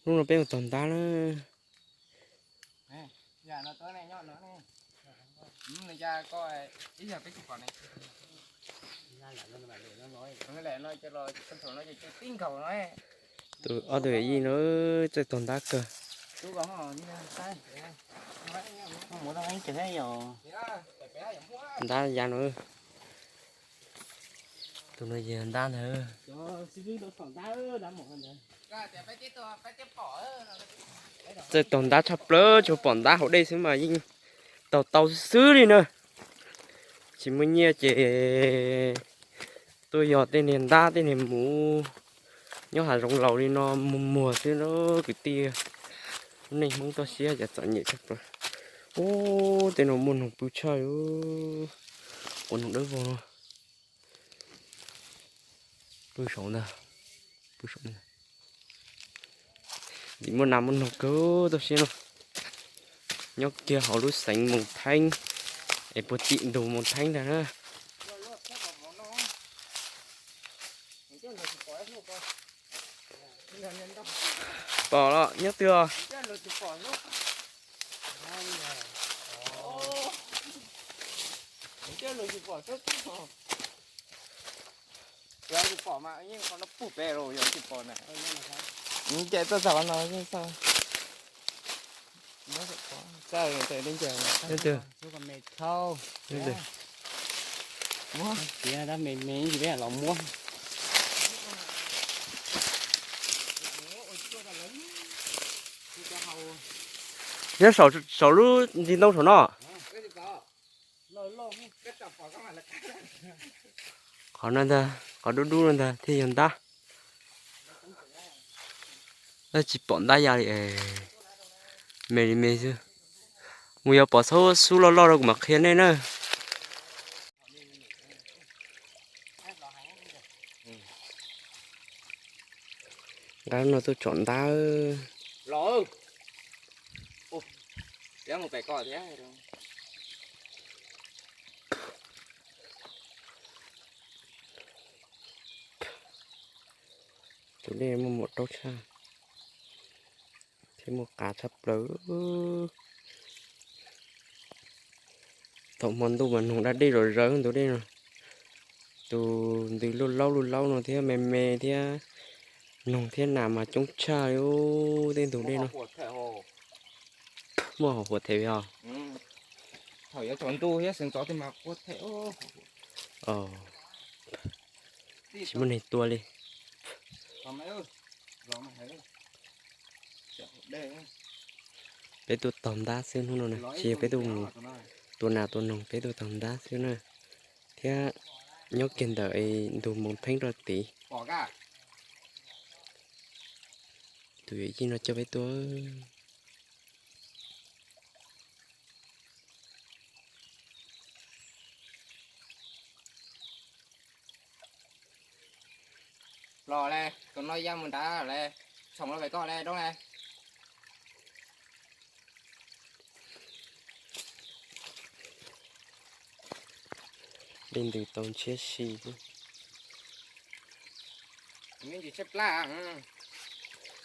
Hnub no peb mus tog ntab na. Tus ob tug yij no txawj tog ntab kawg. Ntab ya no. Tus no yog ntab ntag. Txawj tog ntab tshaj plaws, tsuas pom ntab hauv dej xwb mas yeej tog tau xwb xwb li na. Tsis muaj nyiaj ces tuaj yog tej niag ntab tej niag hmuv nyob hav zoov laus li no muag muag xwb na kwv tij. Lub neej Hmoob toj siab cas txom nyem tshaj plaws. Ub, tej no muaj noog pw tshaj li. Ua noog dawb vog no. Pw saud ntag, pw saud ntag. Vim muaj nas muaj noog kawg toj siab no. Nyob kiag hauv lub xeev Moos Theeb es puag tim ntug Moos Theeb ntag na. Pom los nyob twg os? Nyob twg? Nyob saum lub ntsis ntoo saum no. Qhov no ntag, qhov dub dub no ntag thiaj yog ntab. Tsis pom ntab ya li, me li me xwb. Mus yog pom txhob xub loj loj rau kuv mam qhia nej na. Nqa no tuaj tsom ntab. Tus dej muaj muaj raub tshaj thiab muaj qav tshaj plaws. Thaum hmo ntuj mas noog da dej zom zaws tus dej no. Tus ntws luj laub luj laub no thiab me me thiab noog thiab nas mas coob tshaj li tej ntug dej no. Muaj hauv huam them os. Tsis muaj neeg tua li. Peb tuaj tog ntab xwb hnub no na, tsis yog peb tuaj mus tua nas tua noog, peb tuaj tog ntab xwb na. Thiab nyob kiag ntawm ntug Moos Theeb rau tid. Tus yawm yij no coj peb tuaj. Los le, tus no ya mus nrad le, tshoom los pem koj le, doob le. Dej ntws tau ntshiab si xwb.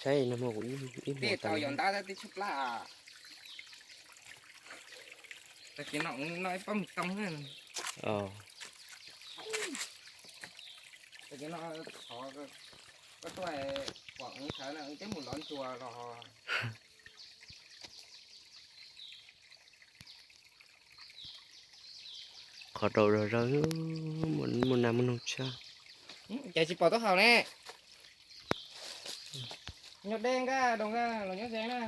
Saib no kuv ib hmo tau yog ntab tib tshaj plab. Tag kis no no ib pob mus too. Tag kis no qhov koj tuaj pom sawv na, twb mus lov ntsuas los. Qhov rau zog zawg, muaj nas muaj noog tshaj. Ces tsis pom tub haus ne. Nyob deb nqaj doog nqaj los nyob ze na.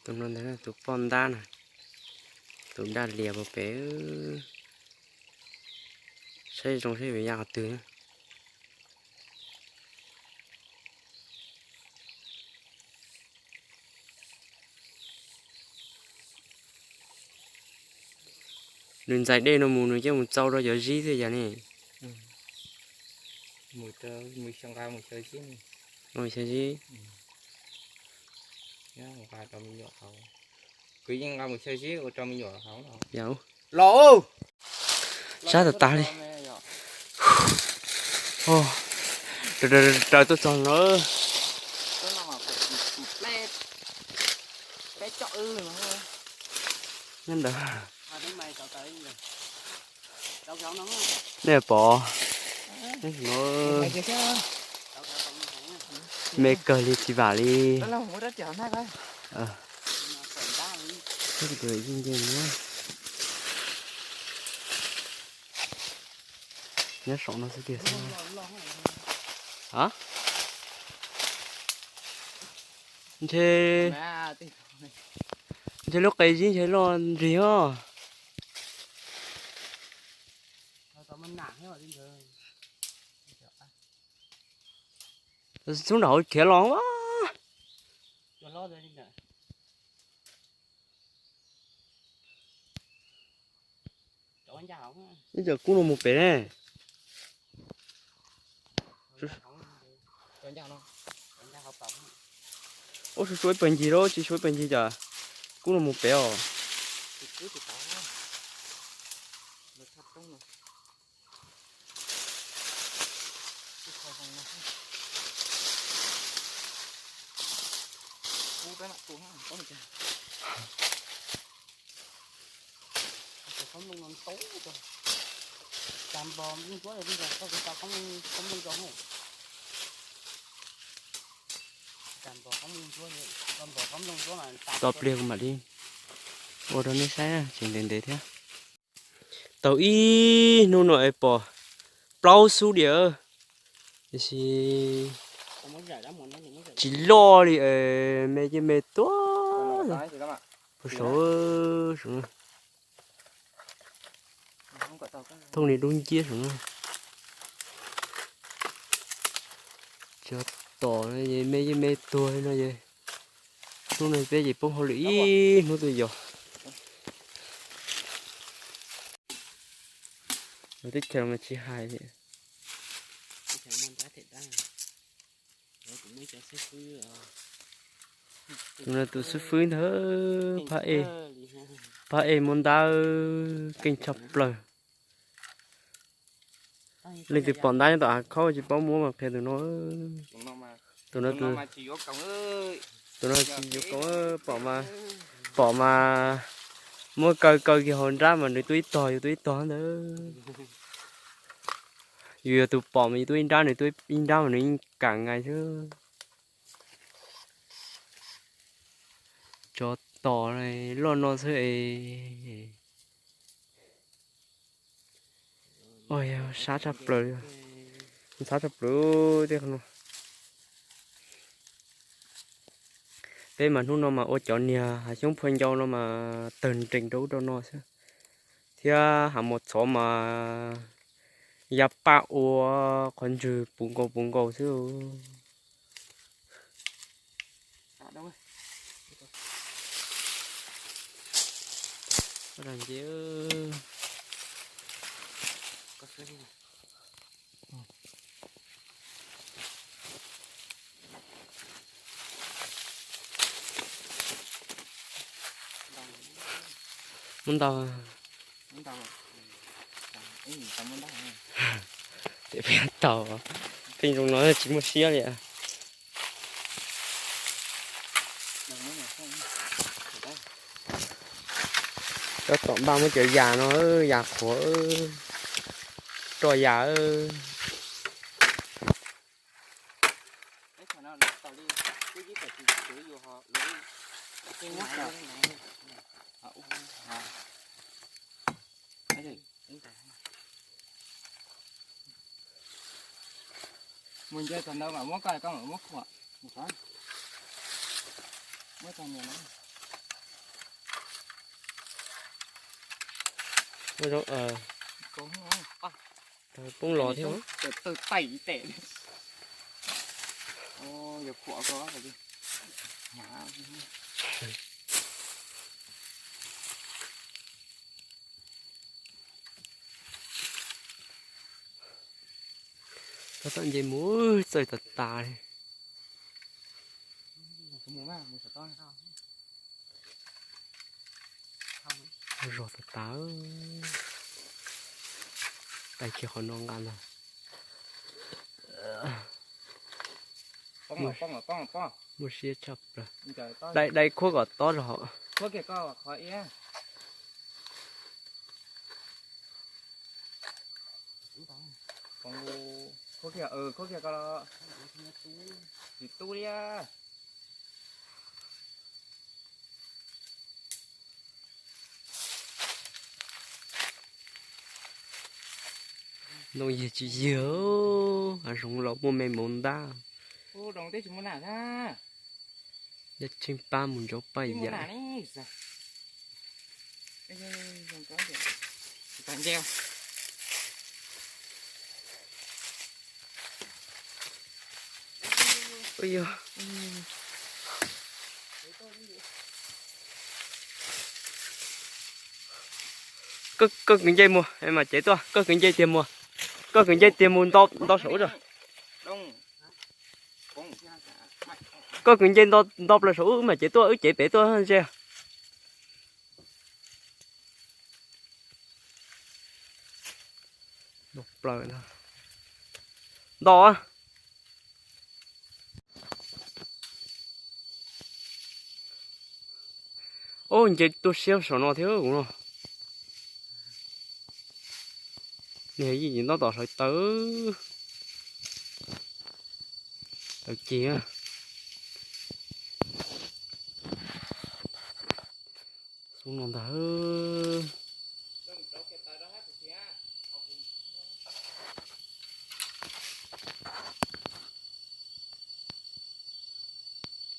Tus no ntag, tus poj ntab na, tus daj lias puag pem. Saib zoo saib yuav ya qhov twg. Nws ntxais dej no mus nws coj mus txau rau cov zib xwb yog ne. Mus, mus xyaw nqa mus xyaw zib. Mus xyaw zib. Nqa rau me nyuam haus. Kuv yeej nqa mus xyaw zib ua rau me nyuam haus no. Los, sab tas tas li. Raws tuaj txog no. Nyob ntawd. Nej pom, me kawg li tsis vam li. Nyob saum no xwb tiag. Ntshe, ntshe lub qe zib ntshe loj ntsig os. Xub nram hauv khiav los. Ib co kub no mus pem ne. Ub, suav suav ib pawg ncig lawm, tsis suav ib pawg ncig cas kub no mus pem os. Tos pliag kuv mam li ua rau nej saib, tseem ntev ntev thiab. Tau ib hnub no es pom plaub xub diam, tiam sis tsis loj li, me ces me tuaj. Puag saud, saud na. Thooj li dub nciab saud na. Cov tom no me yeej me tuag li no es, hnub no peb ces poob hauj lwm ib hnub tuaj yos. Lawv teb chaws mas tsis hais li. Tus no tus xib fwb ntag, phab ej, phab ej muab ntab keej tshaj plaws. Leej twg pom ntab nyob tom hav khaub tsis paub muab mas qhia tus no. Tus no, tus no tsis yuav koom, pom mas, pom mas muab kaw kaw kiag hauv nrab mas nws tuaj ib tog, yus tuaj ib tog ntawd. Yus yog tus pom mas yus tuaj ib nrab, nws tuaj ib nrab mas nws yeej kam nkaus xwb. Tsov tom loj no xwb es. Ua yog sab tshaj plaws, sab tshaj plaws tej qhov no. Peb mas hnub no mas ua cov niag hav xyoob phua ncau no mas tawg nrees rau ub rau no xwb, thiab hav mos txhov mas ya paj ua qhov ntswg puv nkaus puv nkaus xwb. Muab ntau. Tias peb tau, pheej zoo no tsis muaj siab li. Cov tom npaj muab cov yas no, yas qhuav, roj yas. Mus nce txog ntawd mam muab koj, koj mam muab khuam. Muab txog niag no. Poob los thiab. Tawg taim tes. Yog khuam ko. Hnyav. Txoj nce mus txawj tas tas li. Zos tas tas. Tais kiag qhov no nqa ntag. Muaj siab tshaj plaws. Dai, dai khuab kom tob rau hauv. Tsis tu li. Ntoo yig tsis yig, hav zoov los muaj me mov ntab. Yog tsheej pab mus ntsauv paj yam. Koj kwv nce mus mas cev tuaj, koj kwv nce tiag mus, koj kwv nce tiag mus nto saum ub. Koj kwv nce nto plaws saum ub mas cev tuaj, wb cev pem tuaj ntse. Plaws nto. Ub, nce tuaj siab saum no thiab kuv no. Niag yij ntob tom sawv taws, taws ceg. Xub no ntag.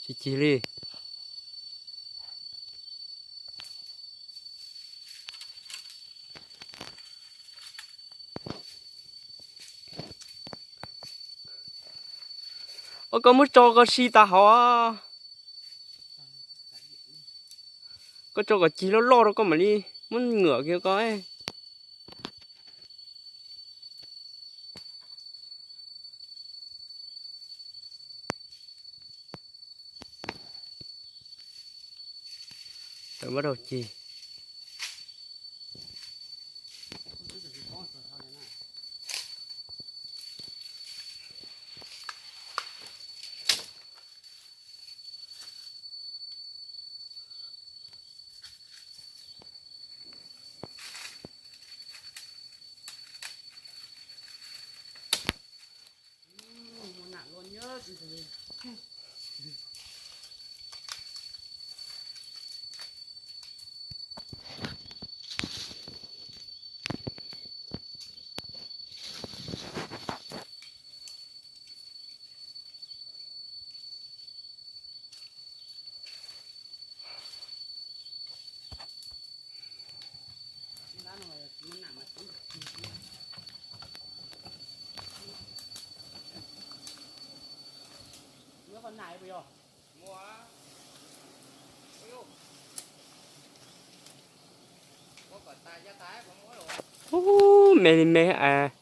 Tsis cig li. Ua koj muab tso koj si tas hauv. Koj tso kom cig loj loj rau koj mam li muab ngwm kiag koj. Tawm npab rau cig. Ub, me li me as.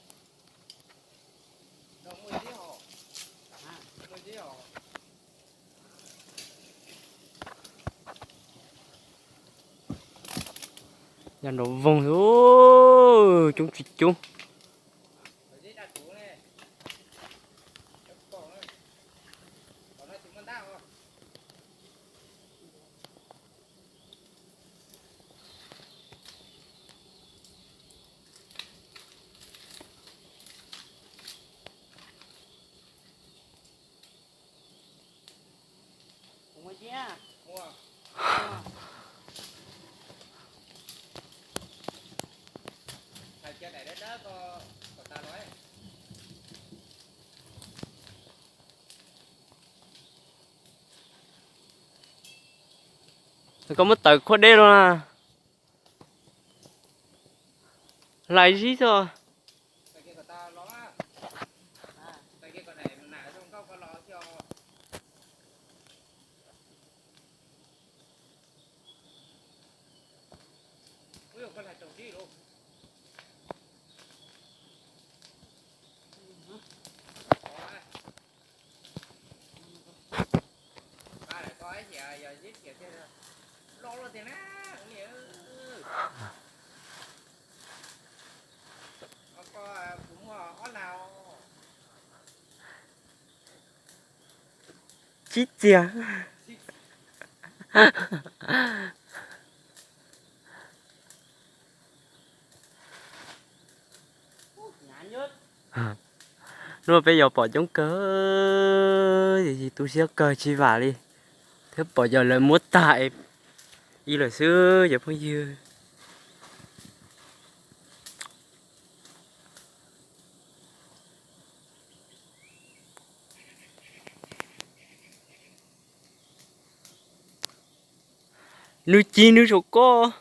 Yog nrov voog li, coob tsis coob. Koj muab tawm khuab deb los na. Hlais zib xwb. Tsib txiag. Hnub no peb yuav pom coob kawg, tiam sis tu siab kawg tsis vam li, thiab pom cov lawv muab tag ib lawm xwb cov phooj ywg. Nws ci nws saum koj.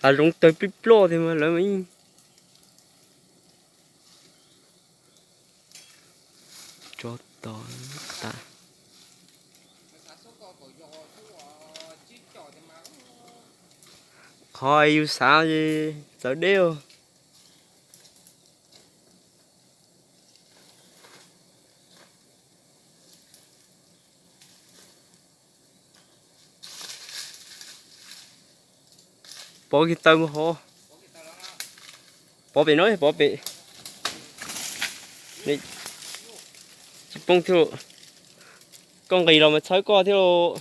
Hav zoov tawg plij ploj tiag mas lawv mas. Tsov tom tas. Qhov yus xav txawv deb. Pov kiag taw mus hov. Pov pem no, pov pem. Tsis poob thiab. Koj nqis los mas txhawb koj thiab.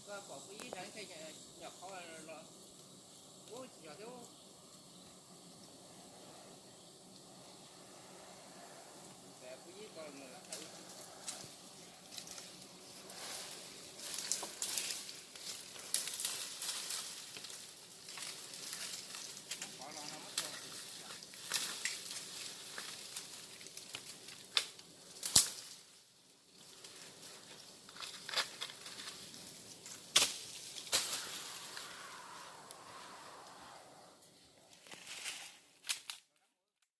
Koj pom kuv ib ntawd nyuam qhuav los, ub, tsis yog thiab.